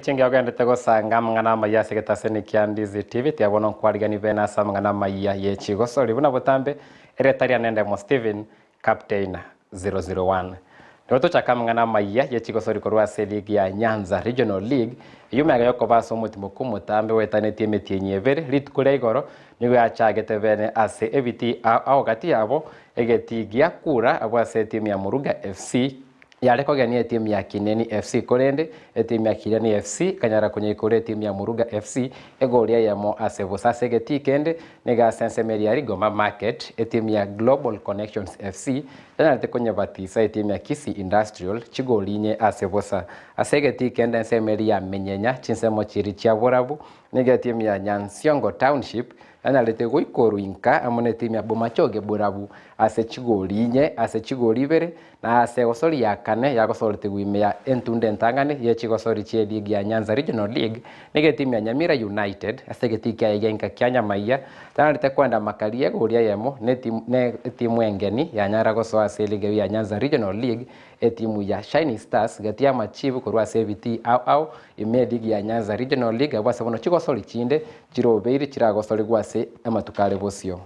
chingiya ogenderete gosanga amang'ana amaya ase egetaseni kia Ndizi TV, tiga bono nkwariganie bene ase amang'ana amaya ye chigosori buna botambe, erieta riane Ndemo Stephen, Captain 001. Nigo tochaka amang'ana amaya ye chigosori korwa ase eligi ya Nyanza Regional League, eyio mega yokoba ase omotimoku omotambe oetanetie emetienyi ebere rituko ria igoro nigo yachagete bene ase ebitii ao ao gati yabo egetii gia kura abwo ase etimu ya Muruga FC Yare kogenia etimu ya Kineni FC korende etimu ya Kiriani FC ekanyara konyeikora etimu ya Muruga FC egori eyemo ase bosa. Ase egetii kende nigo ase ensemo eria ya Rigoma Market etimu ya Global Connections FC yanyarete konyebatisa etimu ya Kisii Industrial chigori inye ase bosa. Ase egetii kende ensemo eria ya Menyenya chinsemo chiria chia Borabu nigo etimu ya Nyansiongo Township Nanyarete goikorwa inka amo netimu ya Bomachoge Borabu ase chigori inye ase chigori ibere, na ase egosori ya kane yagosoretigwe ime ya entunda entang'ani ye chigosori chie ligi ya Nyanza Regional League, nigo etimu ya Nyamira United ase egetii kiaye gia inka kia Nyamaiya yanyarete koenda makari y'egori eyemo ne etimu engeni yanyara gosoa ase eligi eyio ya Nyanza Regional League Etimu ya Shining Stars gati y'amachibu korwa ase ebitii ao ao ime eligi ya Nyanza Regional League abwo ase bono chigosori chinde chirobeire chiragosorigwe ase amatuko are bosio.